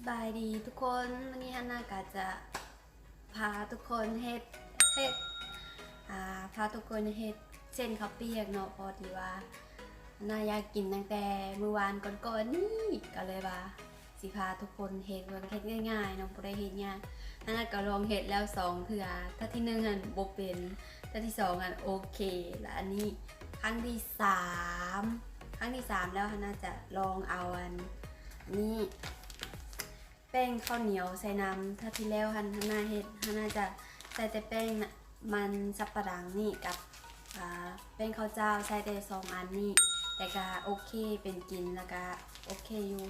ສະບາຍດີທຸກຄົນ, ມື້ນີ້ຮັນນາກະຈະພາທຸກຄົນເຮັດ ເຮັດ ອ່າ ພາທຸກຄົນເຮັດເສັ້ນເຂົ້າປຽກເນາະ, ເພາະທີ່ວ່າຮັນນາຢາກກິນຕັ້ງແຕ່ມື້ວານກ່ອນໆນີ້ ກໍເລີຍວ່າຊິພາທຸກຄົນເຮັດເບິ່ງ, ເຮັດງ່າຍໆເນາະ, ບໍ່ໄດ້ເຮັດຍາກ. ຮັນນາກໍລອງເຮັດແລ້ວສອງເທື່ອ, ເທື່ອທີໜຶ່ງຫັ້ນບໍ່ເປັນ, ເທື່ອທີສອງຫັ້ນໂອເຄ, ແລ້ວອັນນີ້ຄັ້ງທີສາມ, ຄັ້ງທີສາມແລ້ວ ຮັນນາຈະລອງເອົາອັນນີ້ ແປ້ງເຂົ້າໜຽວໃສ່ນຳ. ເທື່ອທີ່ແລ້ວຫັ້ນ ຮັນນາເຮັດ ຮັນນາຈະໃສ່ແຕ່ແປ້ງມັນສັບປະດັງນີ້ກັບ ອ່າ ແປ້ງເຂົ້າຈ້າວ, ໃສ່ແຕ່ສອງອັນນີ້ ແຕ່ກະໂອເຄ ເປັນກິນ ແລ້ວກະໂອເຄຢູ່.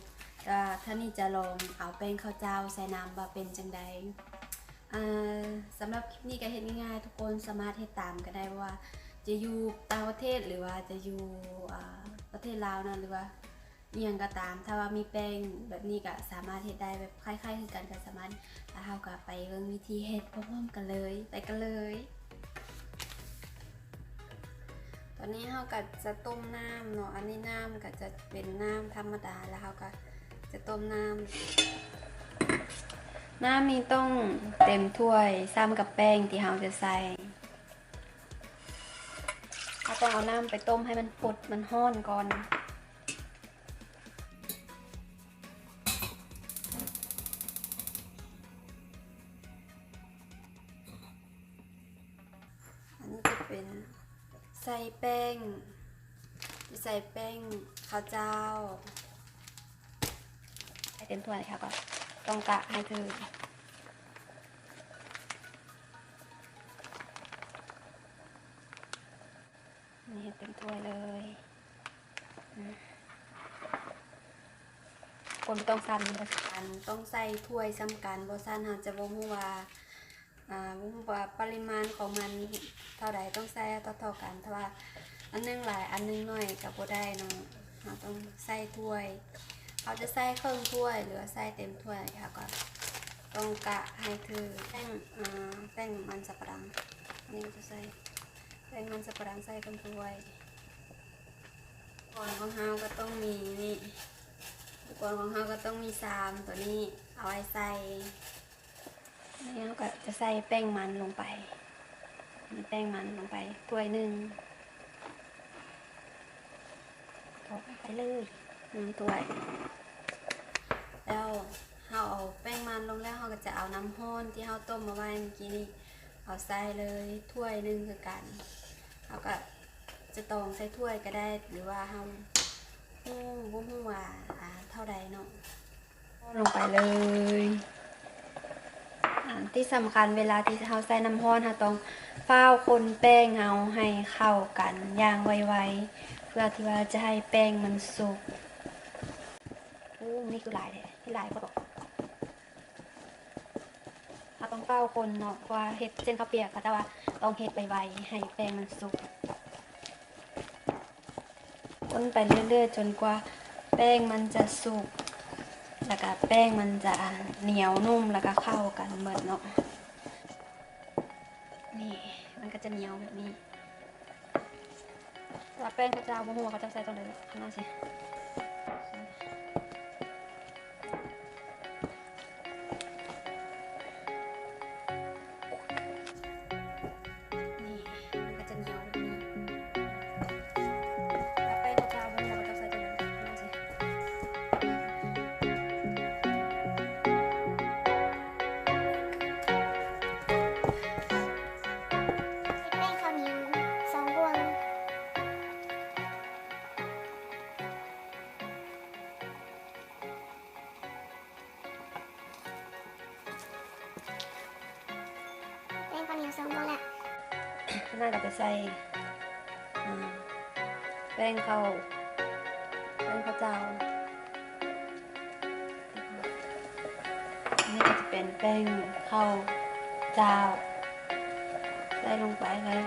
ແຕ່ວ່າເທື່ອນີ້ຈະລອງເອົາແປ້ງເຂົ້າຈ້າວໃສ່ນຳວ່າເປັນຈັ່ງໃດ. ອ່າ ສຳລັບຄລິບນີ້ກໍເຮັດງ່າຍໆ, ທຸກຄົນສາມາດເຮັດຕາມກໍໄດ້, ບໍ່ວ່າຈະຢູ່ຕ່າງປະເທດ ຫຼືວ່າຈະຢູ່ ອ່າ ປະເທດລາວເນາະ ຫຼືວ່າ ອີ່ຫຍັງກໍຕາມ, ຖ້າວ່າມີແປ້ງແບບນີ້ກໍສາມາດເຮັດໄດ້, ແບບຄ້າຍໆຄືກັນກໍສາມາດ. ແລ້ວເຮົາກໍໄປເບິ່ງວິທີເຮັດພ້ອມໆກັນເລີຍ, ໄປກັນເລີຍ. ຕອນນີ້ເຮົາກໍຈະຕົ້ມນ້ຳເນາະ, ອັນນີ້ນ້ຳກໍຈະເປັນນ້ຳທຳມະດາ, ແລ້ວເຮົາກໍຈະຕົ້ມນ້ຳ. ນ້ຳນີ້ຕ້ອງເຕັມຖ້ວຍ ສ່ຳກັບແປ້ງທີ່ເຮົາຈະໃສ່. ເຮົາຕ້ອງເອົານ້ຳໄປຕົ້ມໃຫ້ມັນຟົດ ມັນຮ້ອນກ່ອນ. ອັນນີ້ຈະເປັນໃສ່ແປ້ງ ຈະໃສ່ແປ້ງເຂົ້າເຈົ້າ ໃຫ້ເຕັມຖ້ວຍ ແລ້ວກໍຕ້ອງກະໃຫ້ຖືກ. ນີ້ ໃຫ້ເຕັມຖ້ວຍເລີຍ. ອືມ ຄົນບໍ່ຕ້ອງສັ່ນ. ອັນ ຕ້ອງໃສ່ຖ້ວຍສ່ຳກັນ, ບໍ່ຊັ້ນເຮົາຈະບໍ່ຮູ້ວ່າ ອ່າ ບໍ່ຮູ້ວ່າປະລິມານຂອງມັນເທົ່າໃດ, ຕ້ອງໃສ່ເທົ່າໆກັນ. ຖ້າວ່າອັນໜຶ່ງຫຼາຍ ອັນໜຶ່ງໜ້ອຍກໍບໍ່ໄດ້ເນາະ, ເຮົາຕ້ອງໃສ່ຖ້ວຍ. ເຮົາຈະໃສ່ເຄິ່ງຖ້ວຍ ຫຼືວ່າໃສ່ເຕັມຖ້ວຍ, ເຮົາກໍຕ້ອງກະໃຫ້ຖືກ. ແປ້ງ ອ່າ ແປ້ງມັນສຳປະດັງ ອັນນີ້ກໍຈະໃສ່ ແປ້ງມັນສຳປະດັງໃສ່ເຄິ່ງຖ້ວຍ. ອຸປະກອນຂອງເຮົາກໍຕ້ອງມີນີ້ ອຸປະກອນຂອງເຮົາກໍຕ້ອງມີຊາມໂຕນີ້ ເອົາໄວ້ໃສ່. ແລ້ວເຮົາກໍຈະໃສ່ແປ້ງມັນລົງໄປ ມີແປ້ງມັນລົງໄປຖ້ວຍໜຶ່ງ ຖອດໄປເລີຍ ໜຶ່ງຖ້ວຍ. ແລ້ວເຮົາເອົາແປ້ງມັນລົງແລ້ວ ເຮົາກໍຈະເອົານ້ຳຮ້ອນທີ່ເຮົາຕົ້ມເອົາໄວ້ເມື່ອກີ້ນີ້ ເອົາໃສ່ເລີຍຖ້ວຍໜຶ່ງຄືກັນ. ເຮົາກໍຈະຕອງໃສ່ຖ້ວຍກໍໄດ້ ຫຼືວ່າເຮົາຮູ້ ບໍ່ຮູ້ວ່າ ອ່າ ເທົ່າໃດເນາະ. ລົງໄປເລີຍ. ອັນທີ່ສຳຄັນ ເວລາທີ່ເຮົາໃສ່ນ້ຳຮ້ອນ ເຮົາຕ້ອງຟ້າວຄົນແປ້ງເຮົາໃຫ້ເຂົ້າກັນຢ່າງໄວໆ ເພື່ອທີ່ວ່າຈະໃຫ້ແປ້ງມັນສຸກ. ໂອ້ ນີ້ຄືຫຼາຍແທ້ ເຮັດຫຼາຍໂພດບໍ? ເຮົາຕ້ອງຟ້າວຄົນເນາະ ເພາະວ່າເຮັດເສັ້ນເຂົ້າປຽກ ເຂົາເຈົ້າວ່າຕ້ອງເຮັດໄວໆ ໃຫ້ແປ້ງມັນສຸກ. ຄົນໄປເລື້ອຍໆ ຈົນກວ່າແປ້ງມັນຈະສຸກ ແລ້ວກະແປ້ງມັນຈະໜຽວນຸ້ມ ແລ້ວກະເຂົ້າກັນໝົດເນາະ. ນີ້ ມັນກໍຈະໜຽວແບບນີ້. ແຕ່ວ່າແປ້ງເຂົາເຈົ້າ ບໍ່ຮູ້ວ່າເຂົາເຈົ້າໃສ່ຕອນໃດເນາະ ຂ້າງໜ້າຊິ. ນີ້ ມັນກໍຈະໜຽວແບບນີ້. ແລ້ວແປ້ງເຂົາເຈົ້າບໍ່ຮູ້ວ່າເຂົາເຈົ້າໃສ່ຕົວໃດເນາະ. ແປ້ງເຂົ້າໜຽວສອງບ່ວງ. ແປ້ງເຂົ້າໜຽວສອງບ່ວງແລ້ວ. ຂ້າງໃນກໍຈະໃສ່ ອ່າ ແປ້ງເຂົ້າ ແປ້ງເຂົ້າເຈົ້າ. ອັນນີ້ກໍຈະເປັນແປ້ງເຂົ້າເຈົ້າ ໃສ່ລົງໄປເລີຍ.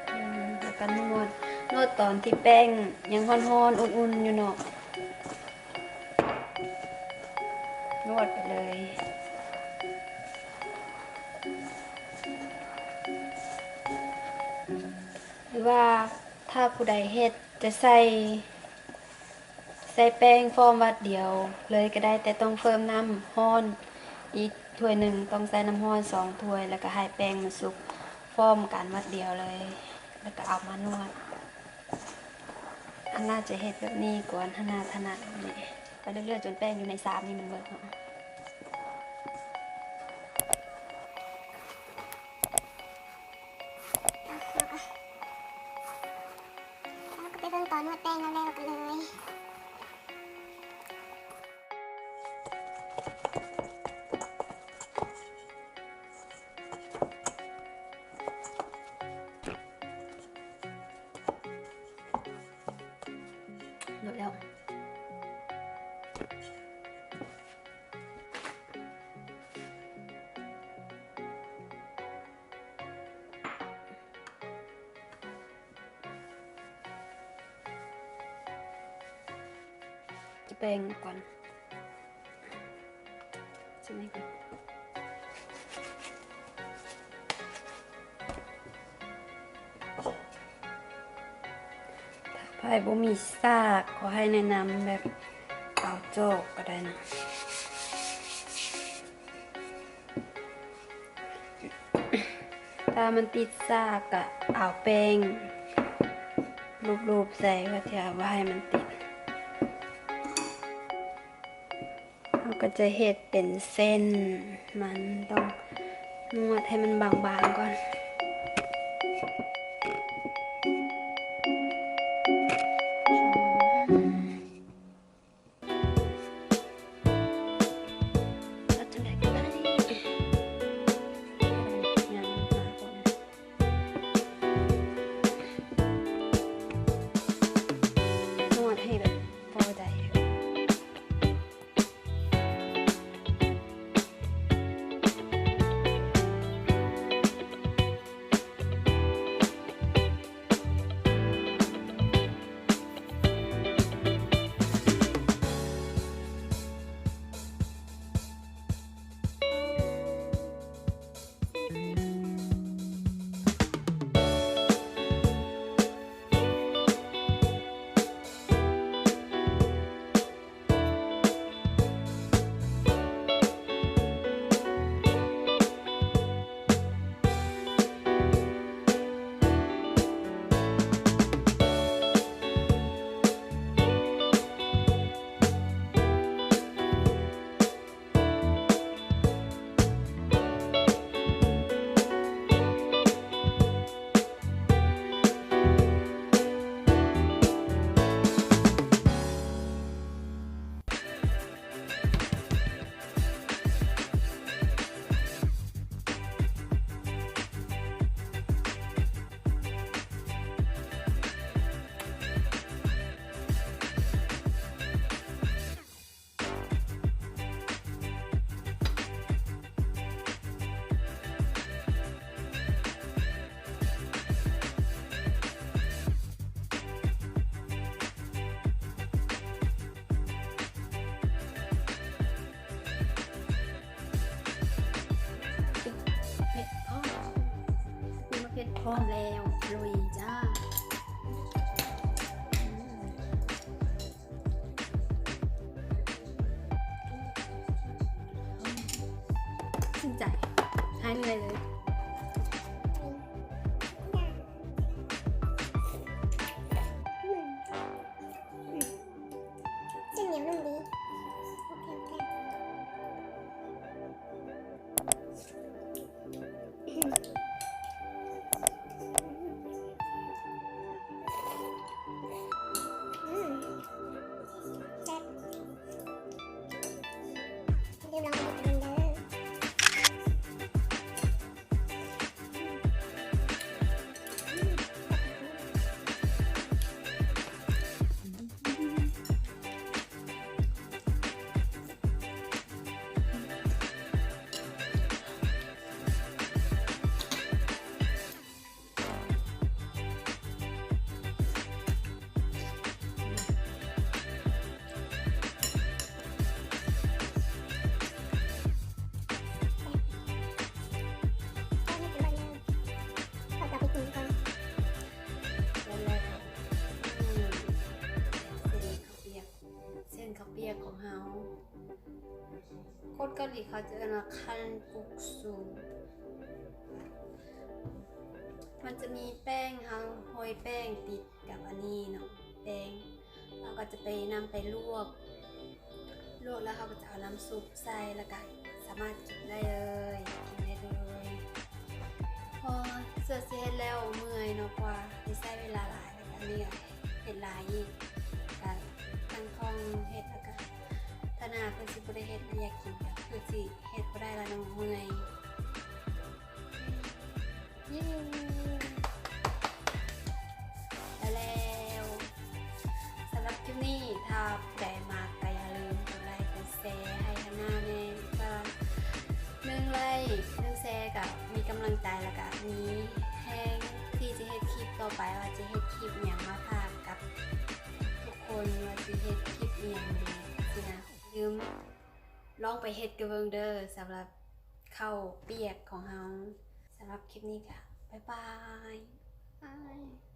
ອືມ ແລ້ວກໍນວດ ນວດຕອນທີ່ແປ້ງຍັງຮ້ອນໆ ອຸ່ນໆ ຢູ່ເນາະ. ນວດໄປເລີຍ. ຫຼືວ່າຖ້າຜູ້ໃດເຮັດຈະໃສ່ ໃສ່ແປ້ງພ້ອມວັດດຽວເລີຍກໍໄດ້, ແຕ່ຕ້ອງເພີ່ມນ້ຳຮ້ອນອີກຖ້ວຍໜຶ່ງ, ຕ້ອງໃສ່ນ້ຳຮ້ອນສອງຖ້ວຍ ແລ້ວກໍໃຫ້ແປ້ງມັນສຸກພ້ອມກັນວັດດຽວເລີຍ ແລ້ວກໍເອົາມານວດ. ຮັນນາຈະເຮັດແບບນີ້ກ່ອນ, ຮັນນາຖະໜັດແບບນີ້ ໄປເລື້ອຍໆ ຈົນແປ້ງຢູ່ໃນຊາມນີ້ມັນເບິດເນາະ. ເຮົາກໍໄປເບິ່ງຕອນນວດແປ້ງແລ້ວໆກັນເລີຍ. ເລີດແລ້ວ. ຈະແບ່ງກ່ອນ ຊິໃຫ້ກ່ອນ. ຖ້າໃຜບໍ່ມີສາກ ກໍໃຫ້ແນະນຳແບບເອົາຈອກກໍໄດ້ນະ. ຖ້າມັນຕິດສາກກະເອົາແປ້ງລູບໆໃສ່ ເພື່ອທີ່ວ່າບໍ່ໃຫ້ມັນຕິດ. ເຮົາກໍຈະເຮັດເປັນເສັ້ນ, ມັນຕ້ອງນວດໃຫ້ມັນບາງໆກ່ອນ. ນວດໃຫ້ແບບພໍໄດ້. ເຜັດພ້ອມ ເຜັດພ້ອມແລ້ວ ລຸຍຈ້າ. ຊື່ນໃຈ ຫາຍເມື່ອຍເລີຍ. ເສັ້ນໜຽວນຸ່ມດີ. ໂອເຄ ໂອເຄ. ອືມ ອືມ ແຊບ. ຢ່າລືມລອງເຮັດກິນເດີ. ອືມ. ເກົາຫຼີເຂົາຈະເອີ້ນວ່າ kalguksu. ມັນຈະມີແປ້ງ ເຮົາໂຮຍແປ້ງຕິດກັບອັນນີ້ເນາະ ແປ້ງ ເຮົາກໍຈະໄປນຳໄປລວກ ລວກແລ້ວເຮົາກໍຈະເອົານ້ຳຊຸບໃສ່ ແລ້ວກໍສາມາດກິນໄດ້ເລີຍ ກິນໄດ້ເລີຍ. ພໍເຊື່ອຊິເຮັດແລ້ວເມື່ອຍເນາະ ເພາະວ່າໄດ້ໃຊ້ເວລາຫຼາຍ ແລ້ວກໍອັນນີ້ກໍເຮັດຫຼາຍອີກ ກໍຕັ້ງທ້ອງເຮັດ ແລ້ວກໍຖ້າໜ້າເພິ່ນຊິບໍ່ໄດ້ເຮັດ ແລ້ວຢາກກິນກໍຄືຊິເຮັດບໍ່ໄດ້ແລ້ວເນາະ ເມື່ອຍ. ເຢ້ ໄດ້ແລ້ວ. ສຳລັບຄລິບນີ້ ຖ້າຜູ້ໃດມັກກໍຢ່າລືມກົດໄລກົດແຊໃຫ້ຮັນນາແດ່ ເພື່ອໜຶ່ງໄລ ໜຶ່ງແຊກໍມີກຳລັງໃຈ ແລ້ວກໍມີແຮງທີ່ຈະເຮັດຄລິບຕໍ່ໄປ ວ່າຈະເຮັດຄລິບຫຍັງມາຝາກກັບທຸກຄົນ ວ່າຊິເຮັດຄລິບອີ່ຫຍັງດີຊີ້ນະ. ຢ່າລືມລອງໄປເຮັດກັນເບິ່ງເດີ ສຳລັບເຂົ້າປຽກຂອງເຮົາ. ສຳລັບຄລິບນີ້ກໍບາຍບາຍ. ບາຍ.